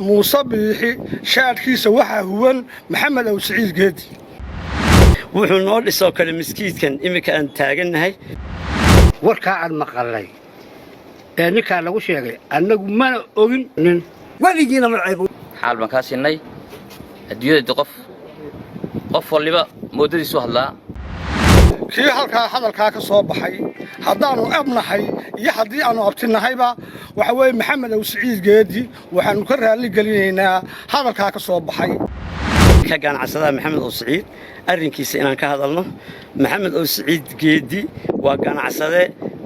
Muuse Biixi shaadhkiisa waxaa huwan Maxamed Aw Siciid Geedi. Wuxuu noo dhisoo kale maskiidkan iminka aan taagannahay. Warkaa aan maqalnay ee ninkaa lagu sheegay, annagu mana ogin nin weligiina ma ceeb. Xaal baan kaa siinay adduunyada de qof qof waliba moodadiisu hadlaa. Kii halkaa hadalkaa ka soo baxay, haddaannu abnahay iyo haddii aannu abtinahayba, waxa weeye Maxamed Aw Siciid Geedi waxaannu ka raalli gelinaynaa hadalkaa ka soo baxay. Ka ganacsadaha Maxamed Ow Siciid arrinkiisa inaan ka hadalno. Maxamed Ow Siciid Geedi waa ganacsade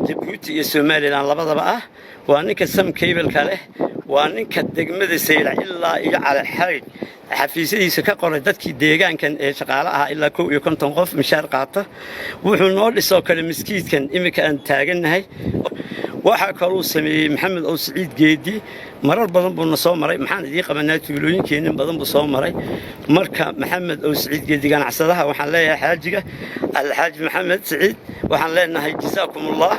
Jabuuti iyo Somaliland labadaba ah. Waa ninka Som Cable-ka leh, waa ninka degmada Saylac ilaa iyo Calixaydh xafiisyadiisa ka qoray dadkii deegaankan ee shaqaale ahaa, ilaa 51 qof mishaar qaata. Wuxuu noo dhisoo kale maskiidkan iminka aan taagannahay. Waxaa kaluu sameeyey Maxamed Ow Siciid Geedi, marar badan buu na soo maray, maxaan idiin qabanaa, tuulooyinkeennin badan buu soo maray. Marka Maxamed Ow Siciid Geedi ganacsadaha waxaan leeyahay, xaajiga Alxaaji Maxamed Siciid, waxaan leenahay jasaakumullah.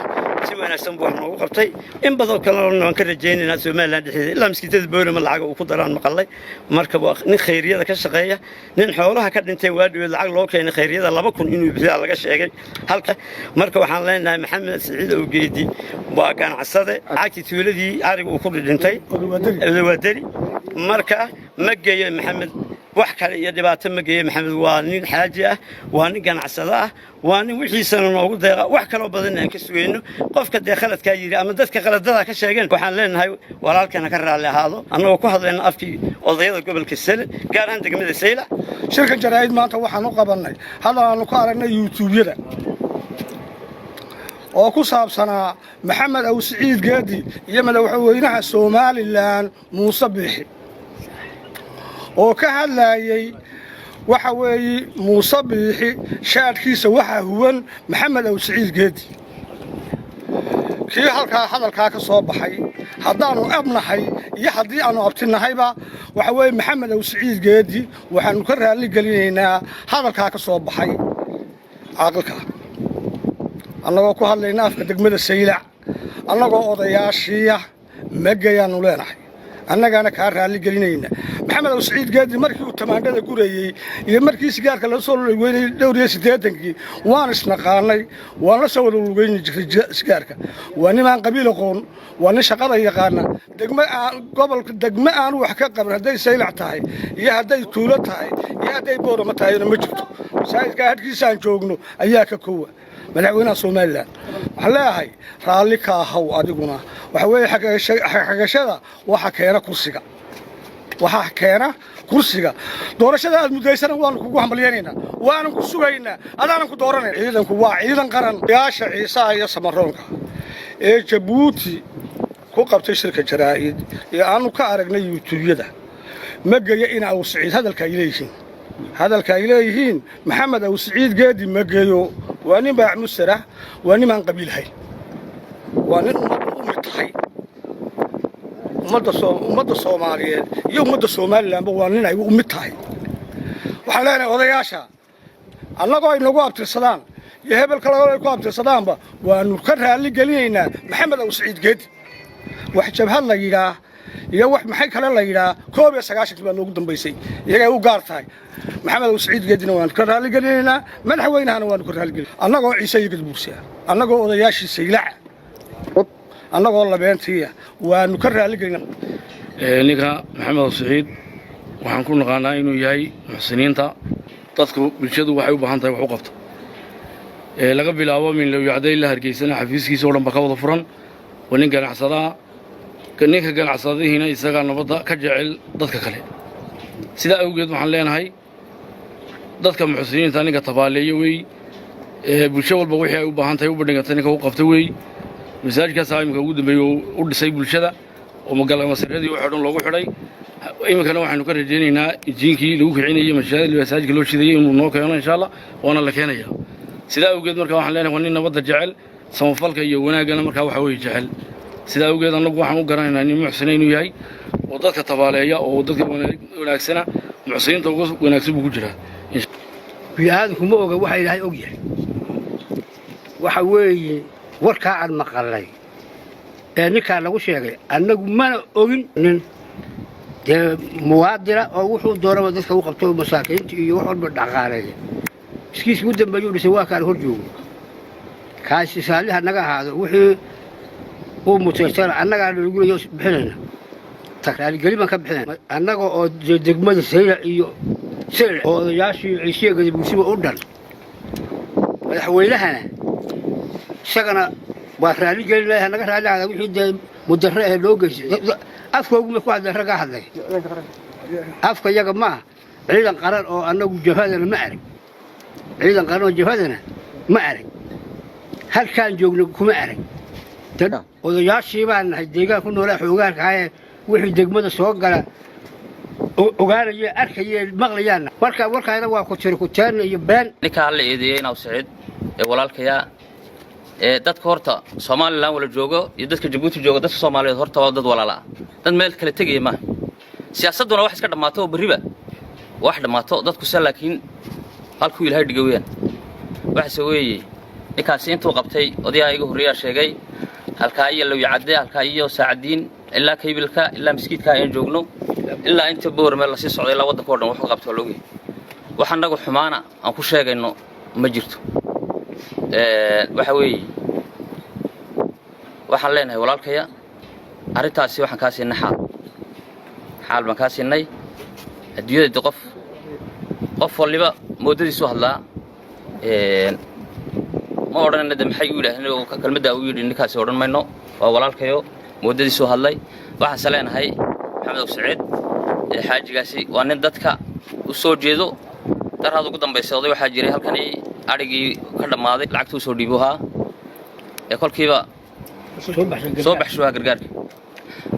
Si wanaagsan buu wax noogu qabtay. In badan kalena waan ka rajaynaynaa Somaliland dhexdeeda, ilaa maskiitada Boorama lacaga uu ku daraan maqalay. Marka waa nin khayriyada ka shaqeeya, nin xoolaha ka dhintay waa dhaweed lacag loo keenay khayriyada, 2000 inuu bixiyaa laga sheegay halka. Marka waxaan leenahay Maxamed Siciid Owgeedi waa ganacsade lacagtii tuuladii ariga uu ku dhintay Odawaaderi. Marka ma geeyo Maxamed wax kale iyo dhibaato ma geeyo. Maxamed waa nin xaaji ah, waa nin ganacsado ah, waa nin wixiisana noogu deeqa, wax kaloo badan aan ka sugayno. Qofka dee khaladkaa yidhi ama dadka khaladada ka sheegeen, waxaan leenahay walaalkana ka raalli ahaado, annagoo ku hadlayna afkii odayada gobolka Sele, gaar ahaan degmada Saylac. Shirkan jaraa'id maanta waxaan u qabannay hadal aanu ku aragnay YouTube-yada oo ku saabsanaa Maxamed Aw Siciid Geedi iyo madaxweynaha Somaliland Muuse Biixi, oo ka hadlaayey waxa weeye Muuse Biixi shaadhkiisa waxaa huwan Maxamed Aw Siciid Geedi. Kii halkaa hadalkaa ka soo baxay, haddaannu abnahay iyo haddii aannu abtinahayba, waxa weeye Maxamed Aw Siciid Geedi waxaannu ka raalli gelinaynaa hadalkaa ka soo baxay caaqilka. Annagoo ku hadlayna afka degmada Saylac, annagoo odayaashiiya, magayaannu leenahay, annagaana kaa raalli gelinayna. Maxamed Aw Siciid Geedi markii uu tamaandhada gurayey iyo markii sigaarka la soo lugeynayay dhowr iyo siddeetankii waan isnaqaanay, waan la soo wada lugeyni jirtay sigaarka. Waa nin aan qabiil aqoon, waa nin shaqada yaqaana. Degmo aan gobolka degmo aanu wax ka qaban, hadday Saylac tahay iyo hadday tuulo tahay iyo hadday Boorama tahayna, ma jirto. Masaajidka hadhkiisaan joogno ayaa ka kowa. Madaxweynaha Somaliland waxaan leeyahay raalli ka ahaw adiguna. Waxa weeye xagashada waxa keena kursiga, waxaa keena kursiga. Doorashada aad muddaysana waanu kugu hambalyaynaynaa, waanan ku sugaynaa, adaanan ku dooranayna. Ciidanku waa ciidan qaran. Yaasha Ciisaha iyo Samaroonka ee Jabuuti ku qabtay shirka jaraa'id ee aanu ka aragnay YouTube-yada, ma geeyo in Aw Siciid hadalka ay leeyihiin, hadalka ay leeyihiin Maxamed Aw Siciid Geedi ma geeyo. Waa nin baacmusara, waa nin aan qabiilhayn, waa nin ummadda u mid tahay. Ummadda Soomaaliyeed iyo ummadda Somalilandba waa nin ay u mid tahay. Waxaan leenahay odayaasha, annagoo ay nagu abtirsadaan iyo hebel kale ay ku abtirsadaanba, waanu ka raalli gelinaynaa Maxamed Aw Siciid Geedi. Wax jabhad la yidhaah iyo wax maxay kale la yidhaah, 91-kii baa noogu dambaysay, iyagay u gaar tahay. Maxamed Aw Siciid Geedina waanu ka raalli gelinaynaa, madaxweynahana waanu ka raalligelin, annagoo Ciise iyo Gadbuursi ah, annagoo odayaashii Saylaca, annagoo labeentiiya, waanu ka raalligelinaa. Ninka Maxamed Aw Siciid waxaan ku naqaanaa inuu yahay muxsiniinta dadku. Bulshadu waxay u baahan tahay wax u qabto. Laga bilaabo Minlowyacday ilaa Hargeysana xafiiskiisa oo dhan ba ka wada furan. Waa nin ganacsadaa. Ninka ganacsadihiina isagaa nabadda ka jecel dadka kale. Sidaa awgeed waxaan leenahay dadka muxsiniinta ninka tabaaleeyo wey. Bulsho walba wixii ay u baahan tahay u bandhigata ninka u qabta wey. Masaajidkaasaa iminka ugu dambeeyey oo u dhisay bulshada oo masaradii waxoo dhan loogu xidhay. Iminkana waxaynu ka rajaynaynaa injiinkii lagu kicinayey masaajidka loo shidayey inuu noo keeno, insha Allah, waana la keenaya. Sidaa awgeed marka waxaan leenahay waa nin nabadda jecel, samafalka iyo wanaaggana markaa waxa weeye jecel. Sidaa awgeed annagu waxaan u garanaynaa nin muxsina inuu yahay oo dadka tabaaleeya oo dadka wanaagsana, muxsiniinta ugu wanaagsan buu ku jiraa. Bini'aadamku ma oga waxa Ilaahay og yahay. Waxa weeye warkaa aan maqalnay ee ninkaa lagu sheegay, annagu mana ogin nin. Dee muwaadina oo wuxuu doonaba dadka u qabto, masaakiinta iyo wax walba dhaqaaleeya. Iskiiska ugu dambeeyuu dhisay, waa kaan hor joogo. Kaasi saaliha naga ahaado. Wixii uu mutaystana annagaa nalagulayo bixinayna, raaligeli baan ka bixinayna, annaga oo degmada Saylac iyo Saylac oo odayaashii Ciisiya Gadabuursiba u dhan. Madaxweynahana isagana waa raali gelinaya, naga raali ahaada wixii dee mudare ee loo geystay. Afkooguma ku hadlay, raggaa hadlay, afka iyaga maaha. Ciidan qaran oo annagu jabhadana ma arag, ciidan qaran oo jabhadana ma arag, halkaan joogno kuma arag. Odayaashii baan nahay deegaan ku noolaa, xoogaanka ahaye, wixii degmada soo gala ogaanaya, arkaya, maqlayaanna. Marka warkaana waa ku tiri kuteena iyo been. Ninkaa la eedeeyey inaw Saciid ee walaalkayaa ee dadka horta Somaliland wala joogo iyo dadka Jabuuti joogo, dadka Soomaaliyeed horta waa dad walaala ah, dad meel kala tegaya maaha. Siyaasadduna wax iska dhammaato oo berriba wax dhammaato dadku se, laakiin halkuu Ilaahay dhiga weeyaan. Waxaase weeye, ninkaasi intuu qabtay odayaha iga horreeyaa sheegay, halkaa iyo Lawyacadde, halkaa iyo Saacadiin, ilaa kaybilka, ilaa maskiidka ayaan joogno, ilaa inta Boormeel lasii socday, ilaa waddanka o dhan wuxuu qabtay waa laogyahay. Wax annagu xumaana aan ku sheegayno ma jirto. Waxa weeye, waxaan leenahay walaalkaya, arrintaasi waxaan kaa siinay xaal, xaal baan kaa siinay. Adduunyada de qof waliba moodadiisu hadlaa. Ma odhanayna de maxay u yidhaaheen kelmaddaa u yidhi ninkaasi, odhan mayno. Waa walaalkayo, moodadiisu hadlay. Waxaanse leenahay Maxamed Saciid xaajigaasi waa nin dadka u soo jeedo. Daraad ugu dambaysay oday waxaa jiray halkani adhigii ka dhammaaday, lacagta usoo dhiibuhaa ee kolkiiba soo baxshuhaa gargaarka.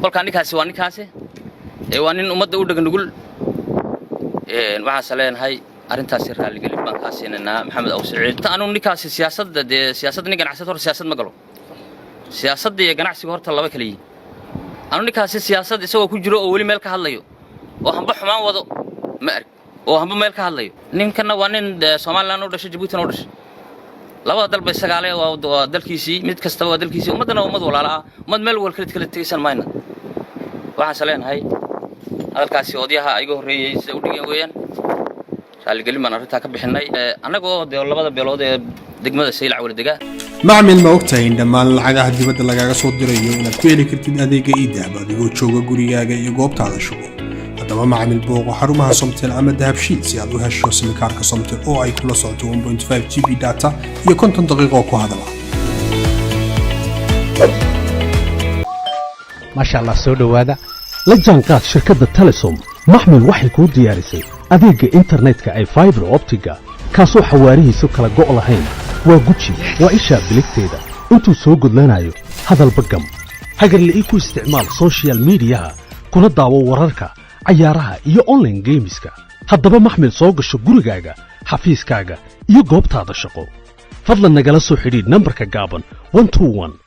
Kolkaa ninkaasi waa ninkaasi, waa nin ummadda u dhega nugul. Waxaanse leenahay arrintaasi raalligelin baan kaa siinaynaa, Maxamed Aw Saciid. Anu ninkaasi siyaasadda dee siyaasadda nin ganacsada horta siyaasad ma galo. Siyaasadda iyo ganacsiga horta laba kala yihiin. Anu ninkaasi siyaasad isagoo ku jiro oo weli meel ka hadlayo oo hamba xumaan wado ma arg, oo hamba meel ka hadlayo. Ninkanna waa nin Somaliland u dhashay, Jabuutina u dhashay, labada dalba isagaale. Waa dalkiisii, mid kastaba waa dalkiisii. Ummaddana waa ummad walaala ah, ummad meel wal kala kala tegaysan mayna. Waxaanse leenahay hadalkaasi odyaha iga horreeyey sida u dhigeen weeyaan. Raalligelin baan arrintaa ka bixinnay, annagoo dee labada beelood ee degmada Saylac wala degaa. Macmil, ma ogtahay in dhammaan lacagaha dibadda lagaaga soo dirayo inaad ku heli kartid adeega eDahab adigoo jooga gurigaaga iyo goobtaada shugo? Haddaba macmil, booqo xarumaha Somtel ama Dahabshiil si aad u hesho simikaarka Somtel oo ay kula socoto 1.5 GB data iyo 50 daqiiqo ku hadala. Maasha Allah, soo dhowaada. La jaanqaad shirkadda Telesom. Maxmil waxay kuu diyaarisay adeegga internetka ee fiber optic-ga, kaasoo xawaarihiisu kala go' lahayn. Waa guji, waa ishaa biligteeda intuu soo gudlanayo. Hadalba gam, hagarle ii ku isticmaal social media-ha, kuna daawo wararka, cayaaraha iyo online games-ka. Haddaba maxmil, soo gasho gurigaaga, xafiiskaaga iyo goobtaada shaqo. Fadlan nagala soo xidhiidh nambarka gaaban 121.